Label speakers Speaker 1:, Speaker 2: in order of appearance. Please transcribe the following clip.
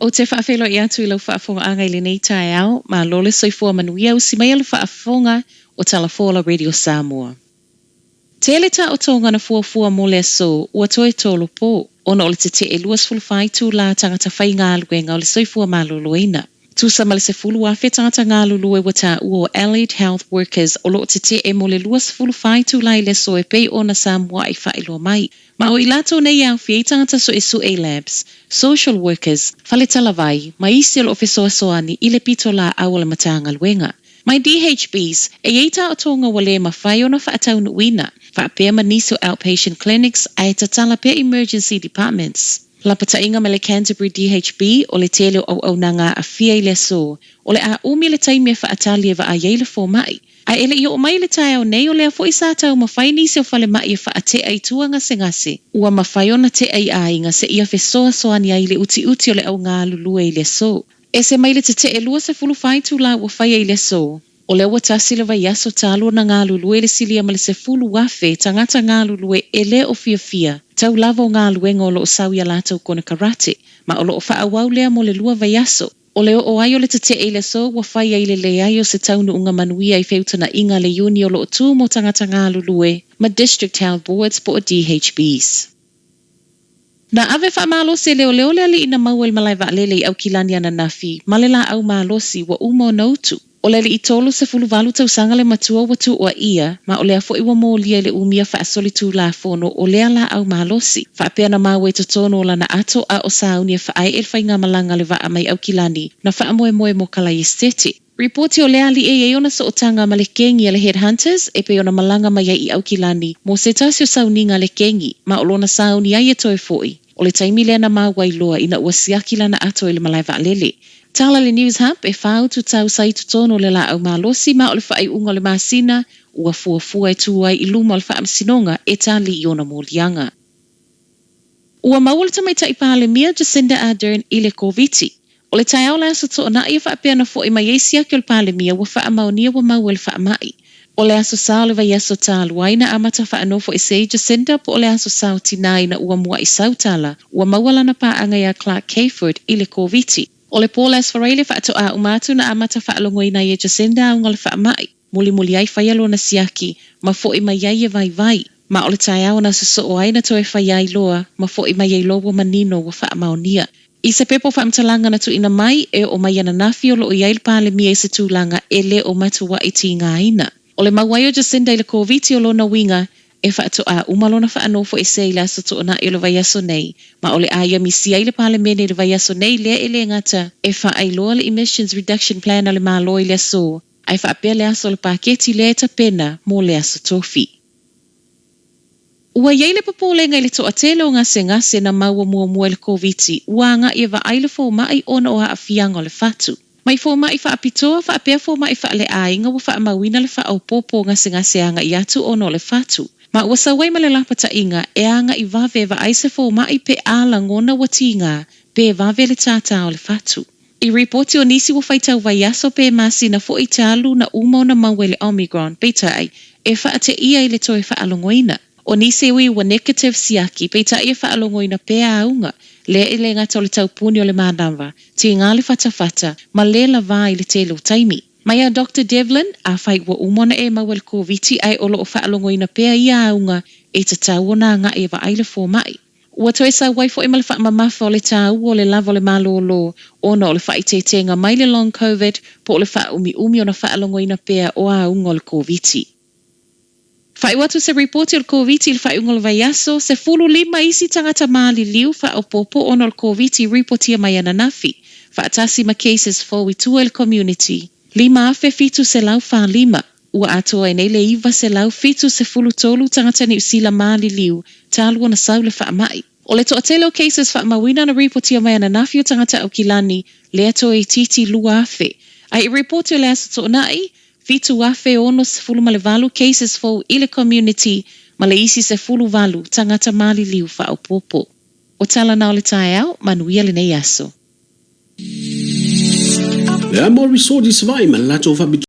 Speaker 1: Ou te faafeiloai atu i lau faafogaaga i lenei taeao, malo le soifua manuia usi maia le faafofoga o Talafola Radio Samoa. Tele taotoga na fuafua mo le aso ua toe tolopo, ona o le tetee 24 itulā tagata faigaluega o le soifua maloloina. Tusa ma le 10,000 tagata galulue ua taua o Allied Health Workers o lo o tetee mo le 24 itulā i le aso e pei ona sa muai faailoa mai. Ma o i latou nei e aofia ai tagata suesue i labs, social workers, fale talavai, ma isi o lo o fesoasoani i le pitolaau a le Matagaluega. Mai DHBs, e i ai taotoga ua le mafai ona faataunuuina, faapea ma nisi o outpatient clinics ae tatala pea emergency departments. Lapataiga ma le Canterbury DHB o le tele o auaunaga aafia i le aso, o le a umi le taimi e faatali e vaai ai le fomai. Ae e le i oo mai le taeao nei o lea foi sa taumafai nisi o falemai e faatea i tua gasegase, ua mafai ona tea i aiga seia fesoasoani ai i le utiuti o le au galulue i le aso. Ese mai le tetee 24 itulā ua faia i le aso, o lea ua tasi le vaiaso talu ona galulue i le silia ma le 10,000 tagata galulue e le o fiafia tau lava o galuega o lo o sau i a latou konekarate, ma o lo o faaauau lea mo le lua vaiaso. O le oo ai o le tetee i le aso ua faia i le leai o se taunuuga manuia i feutagaiga a le iuni o lo o tu mo tagata galulue ma District Health Boards po o DHBs. Na ave faamalosi e leoleo le alii na maua i le malae vaalele i Aukilani ananafi ma le laau malosi ua uma ona utu. O le alii 38 tausaga le matua ua tuuaia, ma o lea foi ua molia i le umia faasolitulafono o lea laau malosi. Faapea na maua i totonu o lana ato a o sauni e faaee le faigamalaga a le vaa mai Aukilani na faamoemoe mo Kalaiestete. Ripoti o lea alii e i ai ona sootaga ma le kengi a le Headhunters e pei ona malaga mai ai i Aukilani mo se tasi o sauniga a le kengi, ma o lona sauni ai e toe foi. O le taimi lea na maua ai loa ina ua siaki lana ato i le malae vaalele. Tala le News Hub, e fa utu tausa i totonu o le laau malosi ma o le faaiuga o le masina ua fuafua e tu ai i luma o le faamasinoga e tali i ona moliaga. Ua maua le Tamaitai Palemia Jacinda Ardern i le Koviti. O le taeao o le Aso Toonai e faapea ona foi mai ai siaki o le Palemia ua faamaonia ua maua i le faamai. O le Aso Sa o le vaiaso talu ai na amata faanofoesea ai Jacinda po o le Aso Sa o Tinā ina ua mua'i sau tala ua maua lana paaga iā Clark Cayford i le Koviti. O le pō le Aso Faraile faatoa uma atu na amata faalogoina ai e Jacinda auga o le faamai. Mulimuli ai faia lona siaki ma foi mai ai e vaivai. Ma o le taeao na sosoo ai na toe faia ai loa ma foi mai ai loa ua manino ua faamaonia. I se pepa o faamatalaga na tuuina mai, e oo mai ananafi o lo o i ai le Palemia i se tulaga e le o matua'i tigaina. O le mau ai o Jacinda i le Koviti o lona uiga e faatoa uma lona faanofoesea i le Aso Toonai o le vaiaso nei, ma o le a ia misia ai le Palemene i le vaiaso nei lea e le gata e faailoa le Emissions Reduction Plan a le Malo i le aso, ae faapea le aso o le paketi lea e tapena mo le Aso Tofi. Ua i ai le popolega i le toatele o gasegase na maua muamua i le Koviti ua agai e vaai le fomai ona o aafiaga o le fatu. Mai fomai faapitoa faapea fomai faaleaiga ua faamauina le faaopoopo o gasegase agai atu ona o le fatu. Ma ua sau ai ma le lapataiga e agai vave e vaai se fomai pe a lagona ua tiga pe vave le tātā o le fatu. I ripoti o nisi ua faitau vaiaso pe masina foi talu na uma ona maua i le Omicron, peitai, e faateia i le toe faalogoina. O nisi e ui ua negative siaki, peitai e faalogoina pea auga, lea e le gata o le taupuni o le manava, tiga le fatafata, ma le lavā i le tele o taimi. Mai a Doctor Devlin, afai ua uma ona e maua i le Koviti ae o lo o faalogoina pea ia auga e tatau ona agai e vaai le fomai. Ua toe sau ai foi ma le faamamafa o le taua o le lava o le malōlō ona o le faaeteetega mai le Long Covid po o le faaumiumi ona faalogoina pea o auga o le Koviti. Faaiu atu se ripoti o le Koviti i le faaiuga o le vaiaso, 15 isi tagata maliliu faaopoopo ona o le Koviti i ripotia mai ananafi, faatasi ma cases fou i tua i le community, 5,745. Ua atoa ai nei le 973 tagata Niu Sila maliliu talu ona sau le faamai. O le toatele o cases faamauina na ripotia mai ananafi o tagata Aukilani lea toe itiiti 2,000. Ae i ripoti o le Aso Toonai, 7,068 cases fou i le community ma le isi 18 tagata maliliu faaopoopo. O tala na o le taeao, manuia lenei aso.
Speaker 2: Le Amo Resort i Savaii ma le latou faapitoa.